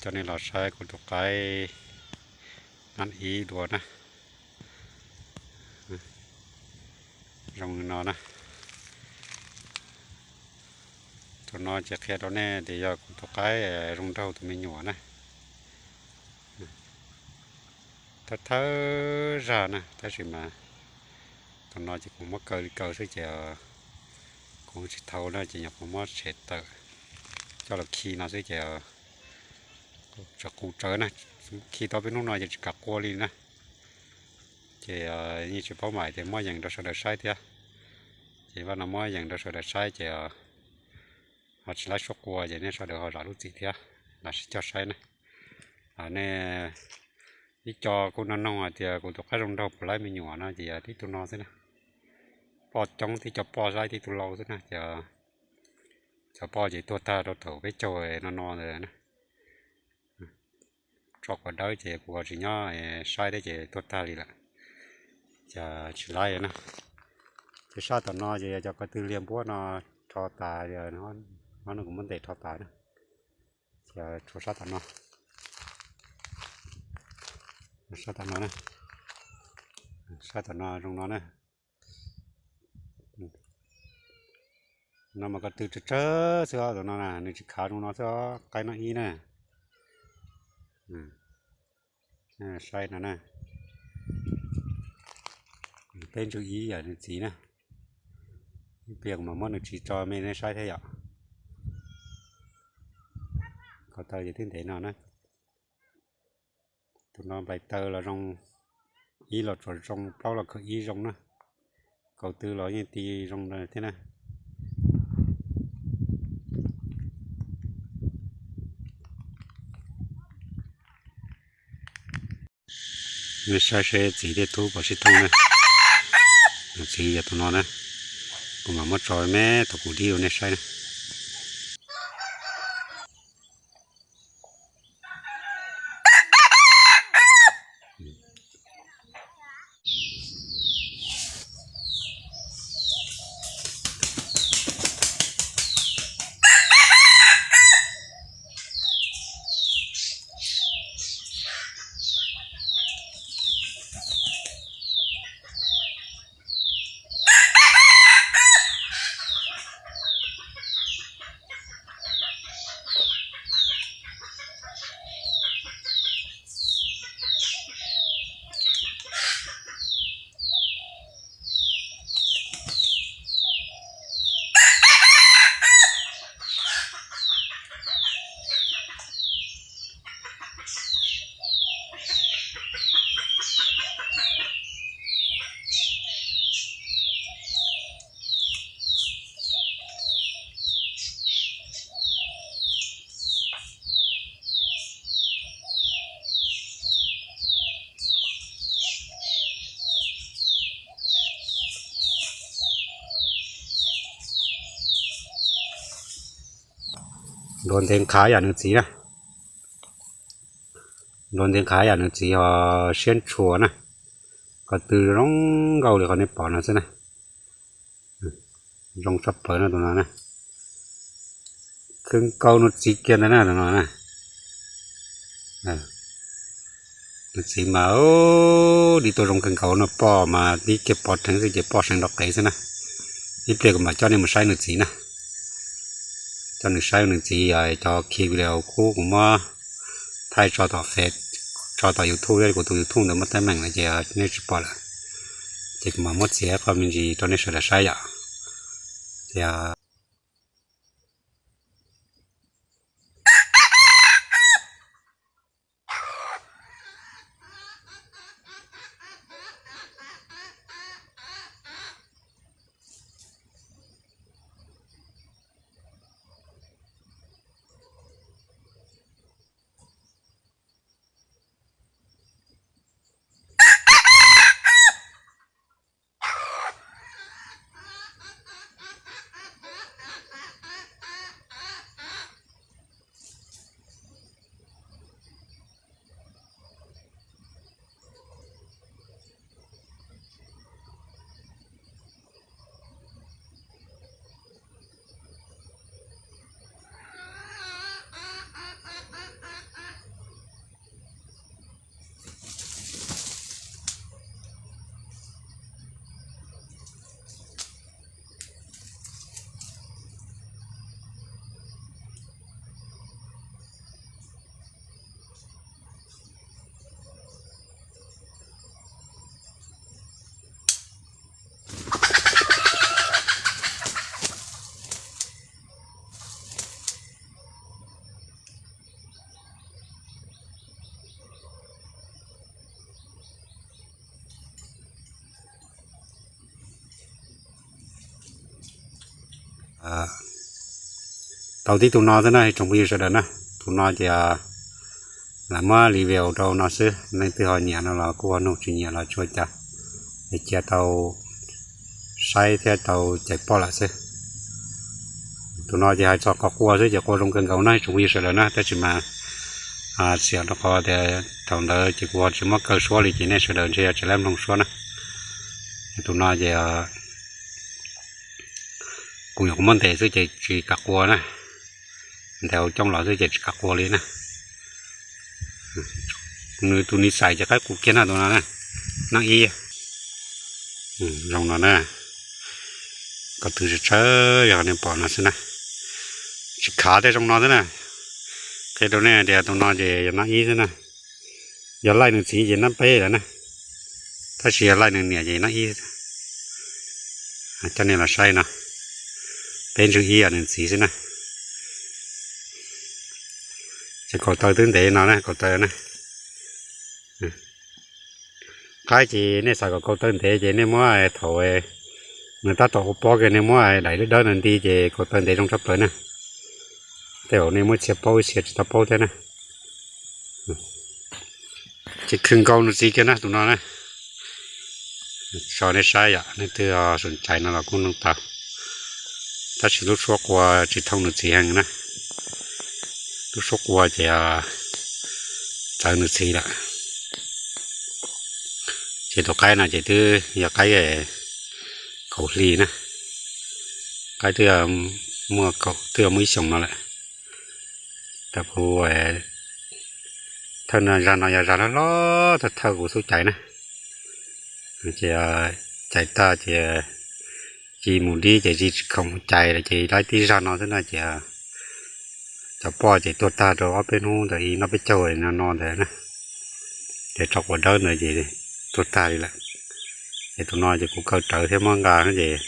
Coj nej los saib kuv tus qaib nab ib dua na. Zoo li no na. Tus no ces qhia rau nej tias yog kuv tus qaib zoo nraug tus me nyuam na. Thawj thawj zag na, tab sis mas tus no ces kuv muab kaw li kaw xwb ces kuv tsis thau na, ces nyuam qhuav muab tshem tawm coj los khi no xwb ces tsawv qus tsawv na. Khi tau peb hnub no ces tsis kam qua li na. Ces yeej tsis paub mam tias muab yees rau sawv daws saib thiab. Ces vaj no muab yees rau sawv daws saib ces ho tsis laib suab qua ces nej sawv daws ho zam lub txim thiab, los sib cog saib na. Nej ib co kuj nug nug hais tias kuv tus qaib zoo nraug puas laib me nyuam no ces yog tib tug no xwb na. Poj coob, tib co poj laib tib tug lau xwb na ces cov poj ces tuag tag rau thaum peb caug no no ntawd na. Tso quav dawb ces kuv tsis nyob saib thiab ces tuag tag li lawm. Ces tsis laib na. Ces sab tom no ces yog cov ko tw liag npuab no rho tas, no kuv muab ntes rho tas na. Ces tshuav sab tom no, sab tom no na, sab tom no zoo no na. No mas ko tw tsawg tsawg xwb os, tus no na nws tsis khav zoo no xwb os, qaib nab ib na. Saib no na, peb ntsug ib yam nws txiv na. Ib pliag kuv mam muab nws txiv tso me nej saib thiab yom. Ko taw ces twb ntev no na. Tus no nplais taw los zoo, ib los tsuas zoo, plaub los khaws ib zoo na. Ko tw los yeej ti zoo thiab na. Nej saib seb txiv thiab tub puas sib thooj na. Txiv yog tus no na. Kuv mam muab tso me thaum kuv dib rau nej saib na. Ntuav ntev qhav yam nws txiv na. Ntuav ntev qhav yam nws txiv ho siab ntshua na. Ko tw zoo nkauj li qhov nej pom no xwb na. Zoo tshaj plaws no tus no na. Khwv nkaus nws txiv kiag ntag na tus no na. Nws txiv mas dib tuaj zoo kawg nkaus no, poj mas dib kiag pov rheev xwb ces poj seev nrov qev xwb na. Ib pliag kuv mam coj nej mus saib nws txiv na. Coj nws saib nws txiv, cov khi video qub kuv muab thaij tso tom Face, tso tom YouTube, kuv tus YouTube ntawd muab teeb meem lawm ces nej tsis pom lawm. Ces kuv mam muab txiav qhov me ntsis rau nej sawv daws saib yom. Ces Tau tib tug no xwb na tsoom phooj ywg sawv daws na. Tus no ces lam muab review rau no xwb, leej twg ho nyiam no los kuj ho nug, tsis nyiam los tsis ua cas, es cia tau saib thiab tau cais poj lawm xwb. Tus no ces hais txog qhov qua xwb ces qua zoo kawg nkaus na tsoom phooj ywg sawv daws na, tab sis mas xiam rau qhov tias thaum ntawd ces kuv ho tsis muab kaw suab li ces nej sawv daws ntshe yog tsis laib mloog suab na. Tus no ces kuv nyuam qhuav muab ntes xwb ces tsis kam qua na, ntes hauv coob los xwb ces tsis kam qua li na. Nws tus nis xais ces qaib qus kiag na tus no na, naj ib zoo no na. Ko tw tsawg tsawg yog nej pom no xwb na, tsis khav tej zoo no xwb na. Qhia rau nej tias tus no ces yog naj ib xwb na, yog laij nws txiv ces naj peb lawm na, tab sis yog laij nws niam ces naj ib. Coj nej los saib no, peb ntswg ib yog nws txiv xwb na. Ces kaus taw twb ntev no na, kaus taw na. Qaib ces nej xav kom kaus taw ntev ces nej muab thaum nws tab tom ua pob kiag nej muab daim dawb dawb no nti ces kaus taw ntev zoo tshaj plaws na. Tej zaum nej muab txhia paub ib txhia tsis tau paub thiab na. Ces khwv nkaus nws txiv kiag na tus no na. Tso nej saib yom, nej twg sum cais no los kuj nug tau, tab sis lub suab qua tsis thooj nws txiv heev na. Lub suab qua ces txawv nws txiv lawm. Ces tus qaib no ces twb yog qaib kaum hli na, qaib twb muaj kaum, twb muaj ib xyoos no lawm. Tab kuv thawj no zaj no yog zaj hlob hlob thawj thawj kuv xub cais na. Ces cais tag ces ci mus dib ces ci tsis khoom mus cais lawm ces laib tib zaj no xwb na ces cov poj ces tuag tag rau ob peb hnub ntawd ib noj peb caug no no ntawd na. Ces tso quav dawb ntawd ces tuag tag li lawm. Ces tus no ces kuv kaw rawv thiab muab nqa ces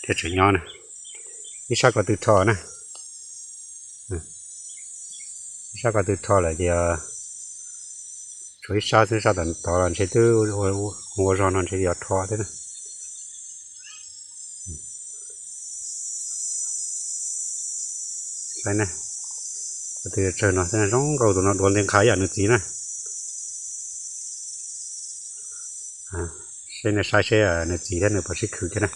thiaj tseem nyob na. Ib sab ko tw rho na. Ib sab ko tw rho lawm ces tshuav ib sab xwb, sab tom tod los ntshe twb ua zog no ntshe yuav rho thiab na. Saib na, ko tw tsawg no xwb, zoo nkaus tus no duav ntev nqha ib yam nws txiv na. Seb nej saib seb nws txiv thiab nws puas sib khwv kiag na.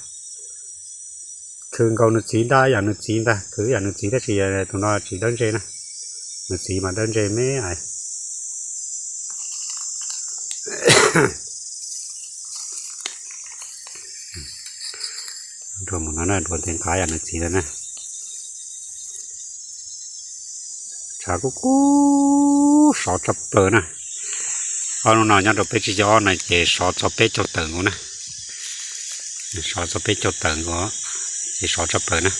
Khwv nkaus nws txiv ntag, yam nws txiv ntag, khwv yam nws txiv tab sis tus no tsis dawb ntsej na. Nws txiv mas dawb ntsej me ais. Dua mus no na, dua ntev nqha yam nws txiv ntag na. Tshav kub kub sov tshaj plaws na. Ob hnub no nyob rau peb tsib caug ob na ces sov txog peb caug tawm nkaus na. Sov txog peb caug tawm nkaus ces sov tshaj plaws na.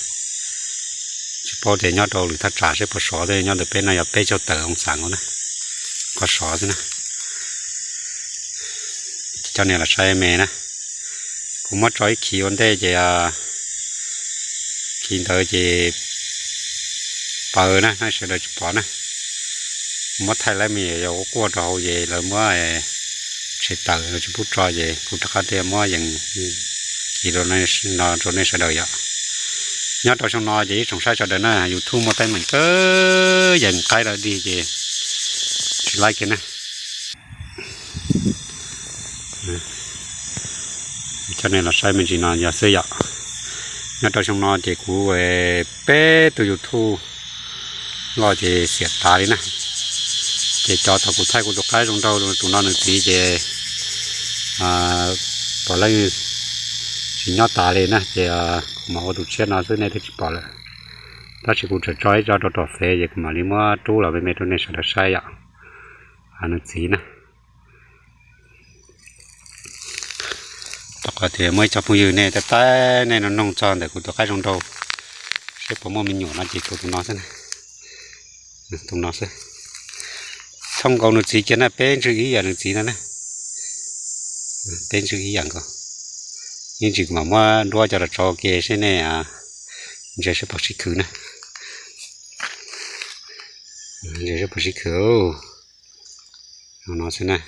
Tsis paub tias nyob rau lwm thaj tsam seb puas sov, nyob ntawm peb no yog peb caug tawm oo xas nkaus na. Qhov sov xwb na. Coj nej los saib me na. Kuv muab tso ib khiv ua ntej ces khiv ntawd ces paws na, nej sawv daws tsis pom na. Kuv muab thaij lawm me nyuam yaus quaj quaj rau hauv ces lawv muab tshem tawm, lawv tsis pub tso ces kuv rov qab thiaj muab yees rau nej sawv daws yom. Nyob rau xyoo no ces ib tsoom saib sawv daws na, YouTube muaj teeb meem kawg, yees qaib lawm dig ces tsis laib kiag na. Coj nej los saib me ntsis no yog xwb yom. Nyob rau xyoo no ces kuv peb tug YouTube loj ces xiam tas li na. Ces cov thaum kuv thaij kuv tus qaib zoo nraug tus no nws txiv ces puav leej tsis nyob tas li na, ces kuv mam ua tus tshiab no xwb nej thiaj tsis pom lawm. Tab sis kuv tseem tso ib tsob rau tom fev ces kuv mam li muab rub los me me rau nej sawv daws saib yom. Nws txiv na. Rau qhov tias muaj ib co phooj ywg nej tab tab nej no noog txog ntawm kuv tus qaib zoo nraug seb puas muaj me nyuam no ces tus no xwb, tus no xwb. Thooj nkaus nws txiv kiag na, peb ntswg ib yam nws txiv ntag na. Peb ntswg ib yam nkaus. Ib ntsis kuv mam muab duab coj los tso ke seb nej ntsia seb puas sib khwv na. Ntsia seb puas sib khwv. No xwb na.